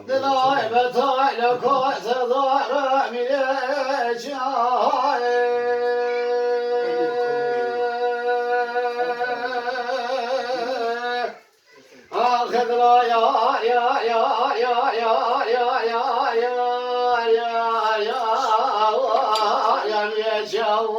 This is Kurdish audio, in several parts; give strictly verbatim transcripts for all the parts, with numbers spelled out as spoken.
Dilay betay le koy sedara mîre çay. Ax, dilay yar, yar, yar, mîre çay.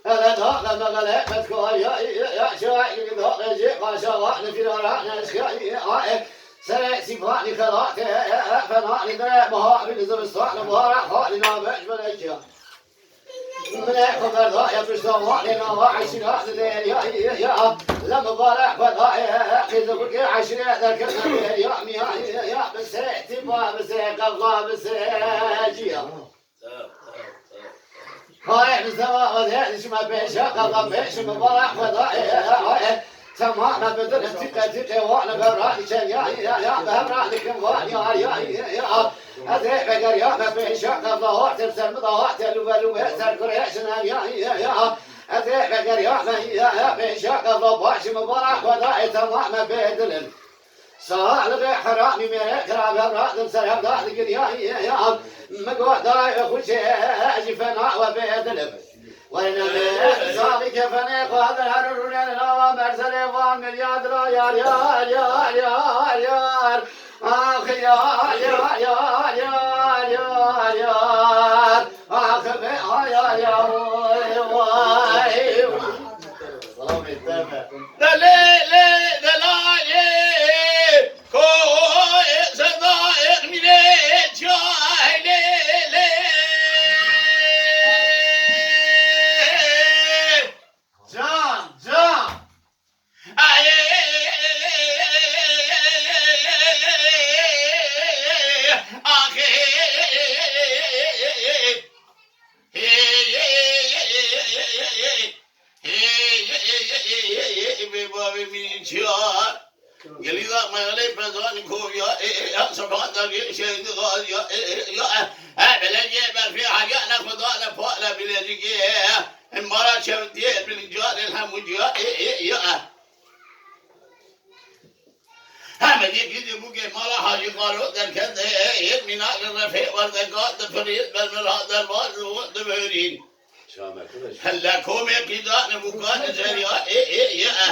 Hele da, hele, hele, hele, ya, ya, ya, şair, da, rejê, paşa, va, ne, firara, ne, şair, a, e, sere, sifani, xelate, e, e, fenani, dere, baha, bin, zimistan, bahara, halina, beş, melek, ya. Mine, xo, berda, ya, pişta, va, ne, na, va, eşira, ne, ya, ya, ya, le, mübarek, va, da, e, e, e, qîzı, bu, ki, eşire, derken, ne, ya, mi, ya, ya, ya, bise, tiba, bise, kavga, bise, ciya. Hayır, bize bak, vaziyet işime peşe, kazan peşime, bana kadar, e, e, e, e. Tamam, ben bütün tıkı tıkı, o ne ben rahat içen, ya, ya, ya, ben rahat içen, var, ya, ya, ya, ya. Hadi, beger, ya, ben peşe, kazan, ortaya, sen mi daha, telu, belu, ve, sen, kure, şınan, ya, ya, ya. Hadi, beger, ya, ben, ya, ya, peşe, kazan, başımı, bana kadar, e, tamam, ben bedelim. Sağlığı haram mere kira ve bıraktım serhevda digin ya ya ya. Mego da huçe ji fena ve bedelim. Ve ne sağlık kefene kadir her rünen hava merzele van milyar lira yar yar yar yar yar. Ah yar yar yar yar yar yar. Ah be ay ay ay vay vay. Salam et, deme. Delê, lê, delalê, ko, e, seda, e, mîrê, çay, lê, lê. Can, can. Ay, axê. Hey, hey, hey, hey, hey, hey, hey, hey, hey, hey, hey, hey, bê bavê min çiya. Gelî da me gelê pezanî koviya, e, e, ya sefa da gê şehîdî gaziya, e, e, ya, e, e, belediye berfê haliya ne xweda ne pale bilezî gê, e, e, mara çevdiye bilinca, e, hemû ciya, e, e, ya, e. Hemedî gidî bûkê mala Hacî Qaro derkete, yê mînak li refê werdeka difirî, bermila derbaz û dibirîn. Helle komê qîzanê bûka li zeriya, ê, ê, yê, e.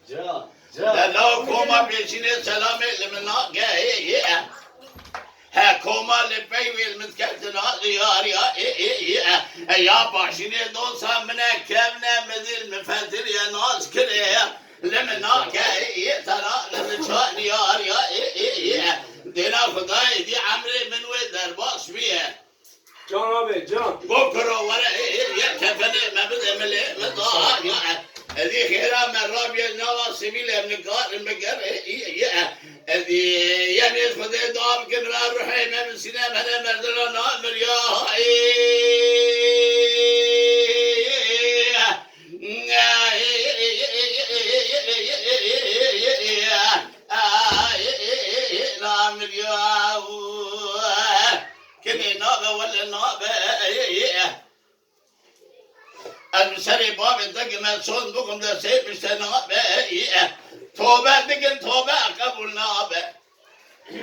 Can, can. Lelaw koma pêşînê selamê li min nake, ê, yê, e. He koma li pey wê li min dikevtina diyariya, ê, ê, yê, e. E, ya başînê dosa min e, kevne min dil min fetil ye nas kirê. Li min nake, ê, yê, tera, li min çaniya, ya, ê, ê, yê. Dêna Xwedayê dî emrê min wê derbas biye. Can abi, can. Go kuro were, ê, ê, yê, kefenê me bide milê, me da, ya, e. Edî xêra me rabiye nava sivîl em nikarin biger, ê, ê, yê. Edî yenê Xwedê dua bikin ra ruhê me min sîne me ne merdina namir ya, ê. Namir ya. Kinê nabe wele nabe. Ez bi serê bavê te gime son bikim de sê pişte nabe. Tobe dikin tobe qebûl nabe.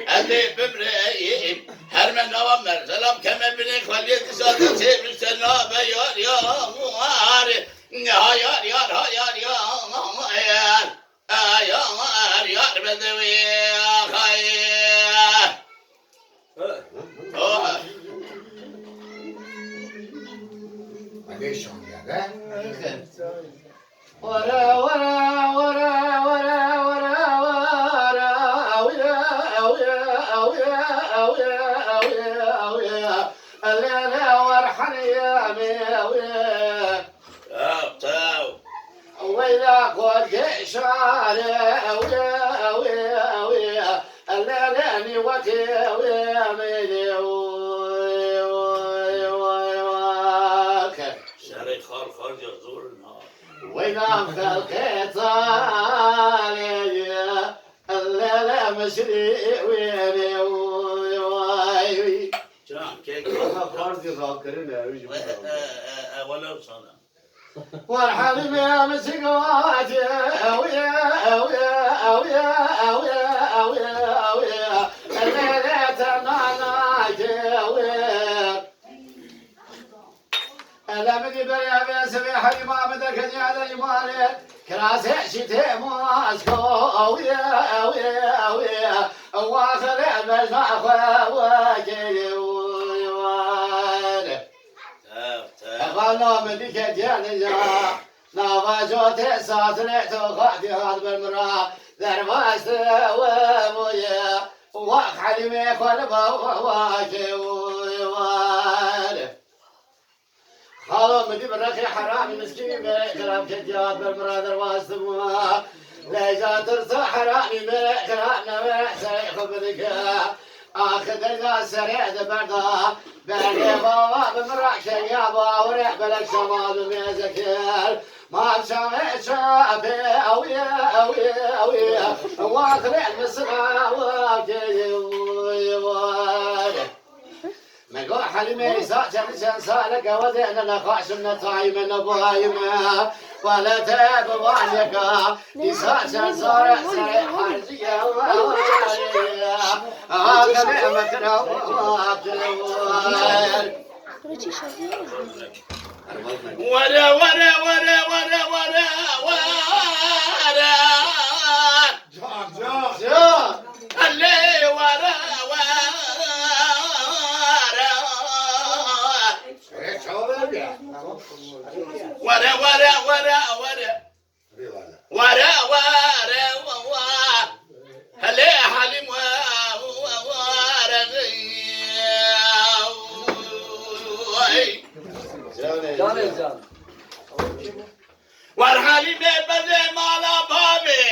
Ez ê bimreyim. Her me nava merzelam keme binê xweliyê disa de sê bişte nabe yar yar. Ha yar yar ha yar yar. Ha yar yar bedewê xayê. Oh. Hadi şandiye be. Were, were, were, were, were, were, were, awiye, awiye, awiye, awiye, awiye, awiye, awiye. Elele wer haniye mi awiye. Taw, taw. Weyla xwe geşare, awiye, awiye, awiye. Elele ni wekê awiye, awiye, awiye, awiye. Şerê xar xarca zor in ha. Weyna xelqê talê ye, ellele mişrî wênê, oy, oy. Can, kek. Ana farzî rakirine, ew jî E, e, e, e, welew sana. War Halîmê min çi got, ew ye, ew ye, ew ye, ew ye, ew ye, ew ye, ew ye. Lê te nanakê wê. Ele min ê berê evê sivê Halîma min derketiya derî malê. Kirasê şîtê masko, ew ye, ew ye, ew ye. Waxilê bejna xwe wekê wê. Tev, tev. Hevala min dîketiya nija. Nava jotê satinê to xatî hat ber min ra. Derbas te we bûye. Wak Helîmê xwe li ba wa ke wê wale. Xalo min dî bi rexê heramî miskînî berê xirab ketiya hat ber min ra derbas te bû. Leyca tirsa heramî berê xirab nebe serê xwe bidike. Axir derga serê de berda. Berdê bava bi min ra keriya bawere belek şema bi mêze kir. Ma çavê çapê ew ye, ew ye, ew ye. Waxilê misra wa kê ye, wê wale. Me got Helîmê, îsa çend çend saleke we dê ne nexweşim ne tayî me ne bayî me. Wele te bi van yeka. Îsa çend sare serê harciye. Axilê me kira wa kê. Were, were, were, were, were, were, were. Can, can. Can. Elê were, were. Şöyle çalalım ya. Were, were, were, were. Eyvallah. Were, were, were. Hele Halim, were, were. Canê can. War Halîmê berde mala bavê.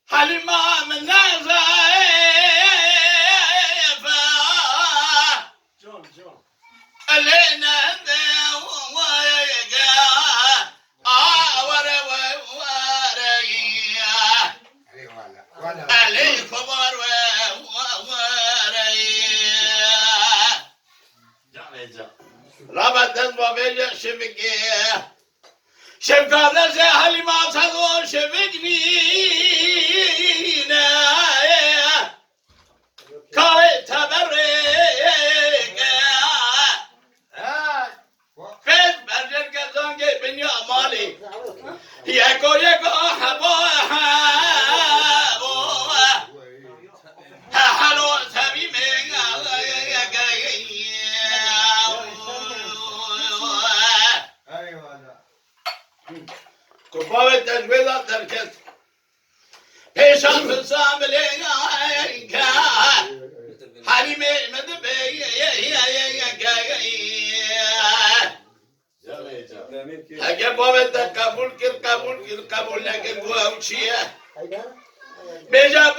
Halîma min ne zayıf. Can, can. Elê ne de wege. A, were, we, were. Eyvallah. Wala. Elê xwe war we, we, were. Canê can. Rabat dest bavê şivike. Şevkadesê Halîma sado şevik nîne. Kayê teberê ke. Fêz berjêr ke zangê binya malê. Yeko yeko hebo hebo. He helo sevî me. Eyvallah. Ku bavê te ji wê de derket. Pêşa filsa milê ke. Halîmê me dibe ye ye ye ye ye ke. Heke bavê te qebûl kir, qebûl kir, qebûl nekir, ku ew çi ye? Bêje